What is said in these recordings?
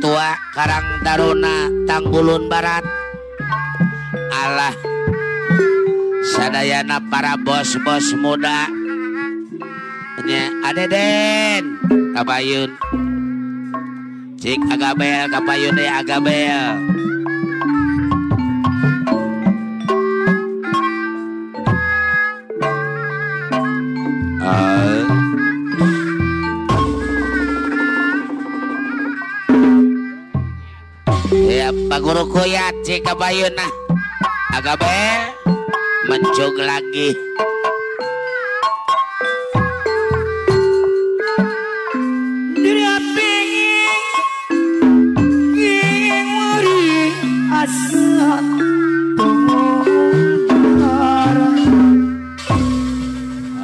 Ketua Karang Taruna Tanggulun Barat. Alah sadayana para bos-bos muda nya Adeden kapayun cik agabel kapayun deui agabel. Ya Pak Guru Kuyat cik kapayun nah agabel mencug lagi.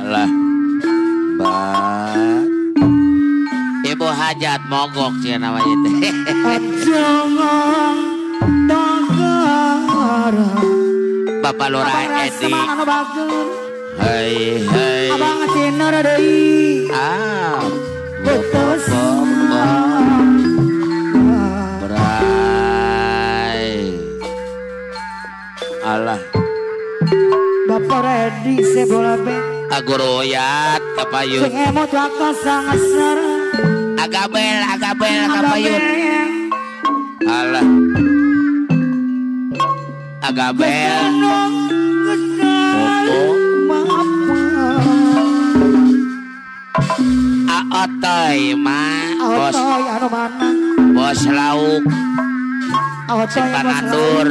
Alah bat ibu hajat mogok sih namanya teh. Bapak Lurah Edi. Hei hei. Abang Ciner deui. Ah. Berai. Alah. Bapak Edi sebola be. Agoroyat kapayun. Sing emot waktu sangat sara. Agabel agabel kapayun. Alah. Agabel. Aotoy ma bos bos lauk Cipanatur.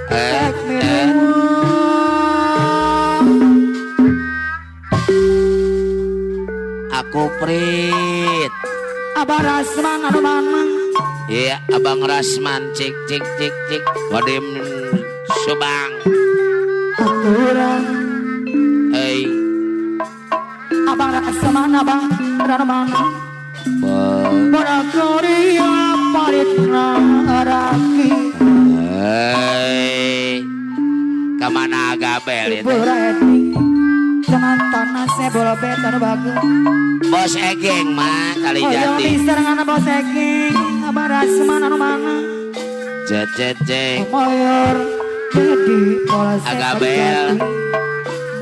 Eh aku prit. Abang Rasman anu mana? Iya, Abang Rasman cik cik cik cik Kodim Subang. Aturan. Hei. Abang Rasman abang Rasman. Borakoria paritna raki. Hei. Kemana agabel itu? Jangan tanah sebola betar bagus. Bos Egeng mah kali jati. Oh, mister bos Egeng, Abang Rasman anu mana? Cet cet cek. Mayor jadi pola Agabel.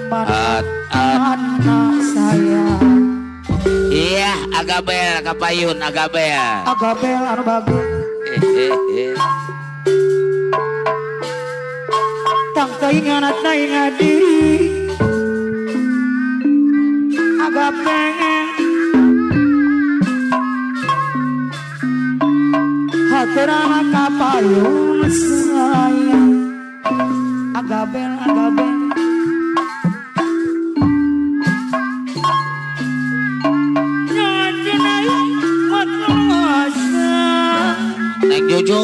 At at. Anak saya. Iya, Agabel kapayun Agabel. Agabel anu bagus. Tang teuing anak diri. Agabel haturana kapayun sayang. Agabel agabel Neng Juju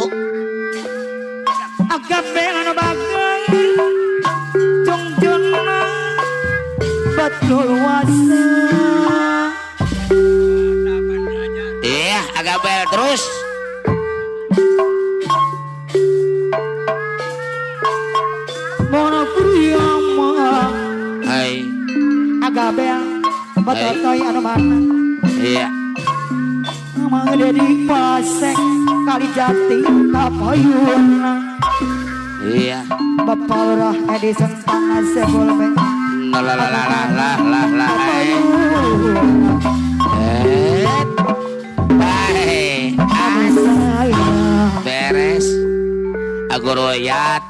Agabel anu bager jung-jungna betul wasa. Iya, Agabel terus. Hai. Agabel batotoy anu mana? Iya. Mang Dedi Pasek kali jati kapayun. Iya. Bapak Lurah Edison tanah sebolbe. La la la la la la la. Bae. Beres. Agoroyat.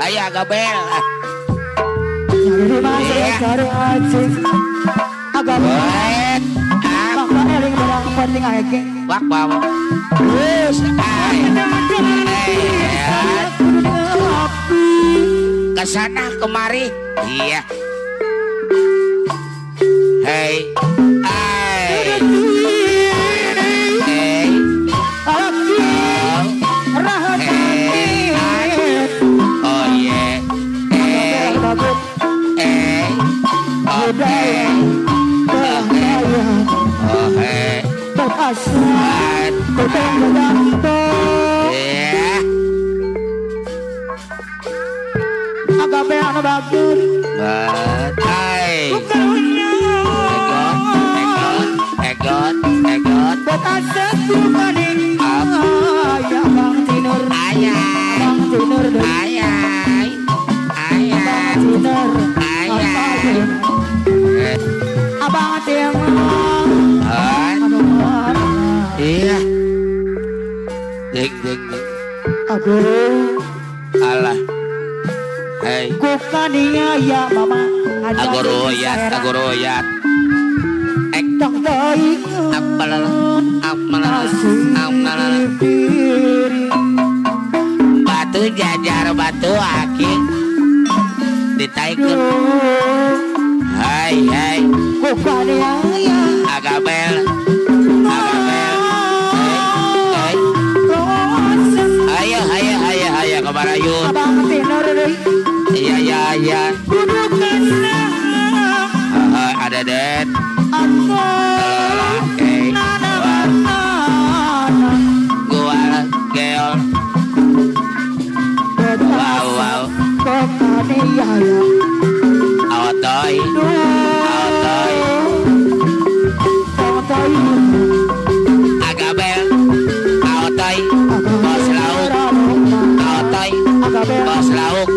Ayo Agabel. Agabel. Wak bawa. Terus. Kesana kemari. Iya. Hei. Hey. Hey. Oh yeah. Hey. Hey. Hey. Oh hey. anu bagus. Batai. Egot, egot, egot, egot. Abang Tinur. Ayah. Abang Tinur. Ayah. Ayah. Tinur. Ayah. Abang Tinur. Iya. Ding ding ding. Aduh. Alah. Hei. Kukania ya mama. Agoroyat, agoroyat. Ek tong teuing. Amalala, amalala, amalala. Batu jajar batu akik. Ditaikeun. Hai hai. Kukania ya. Agabel. Agabel. Hei, hei. Ayo, ayo, ayo, ayo ke Barayun. Abang Tinur deui. Iya, iya, iya. Ada den. Oke. Gua geol. Wow, wow. Aotoy. Aotoy. Agabel. Aotoy. Bos lauk. Aotoy. Bos lauk.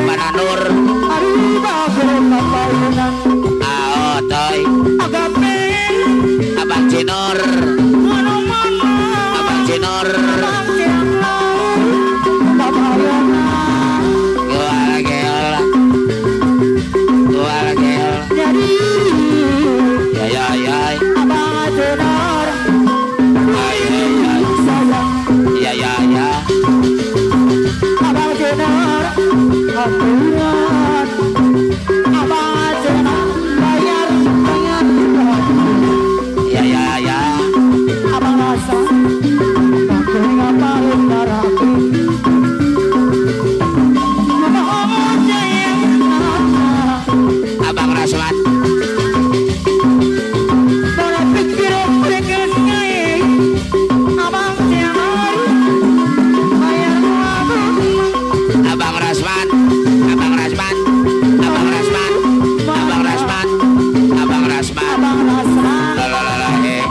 Bananur. Aotoy. Abang Cinor. Abang Cinor. Gua geol. Gua geol. Ya ya ya. Abang Cinor. Ay ay ay. Ya ya ya. Abang Cinor. Abang Cinor bayar bayar. Ya ya ya. Abang rasa Abang Rasman. Abang Rasman, Abang Rasman, Abang Rasman, Abang Rasman, Abang Rasman. Lalalala, eh,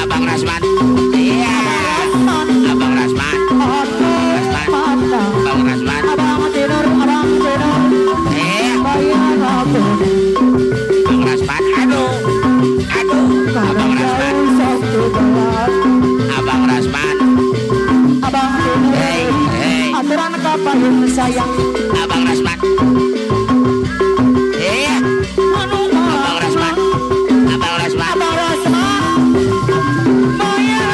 Abang Rasman. Iya. Abang Rasman. Rasman. Abang Rasman. Iya. Abang Rasman. Aduh. Aduh. Abang Rasman. Abang Rasman. Hei, hei. Aturan kapayun sayang. Abang Rasman. Iya. Abang Rasman. Abang Rasman. Abang Rasman. Bayar Iya.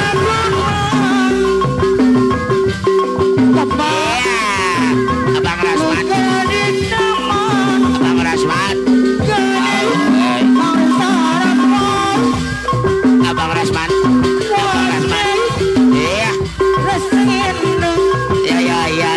Abang Rasman. Abang Rasman. Hei. Abang Rasman. Abang Rasman. Iya. Ya ya ya.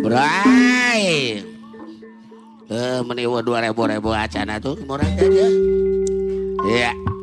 Bray. Meniwa 2000 acana tuh murah aja. Ya.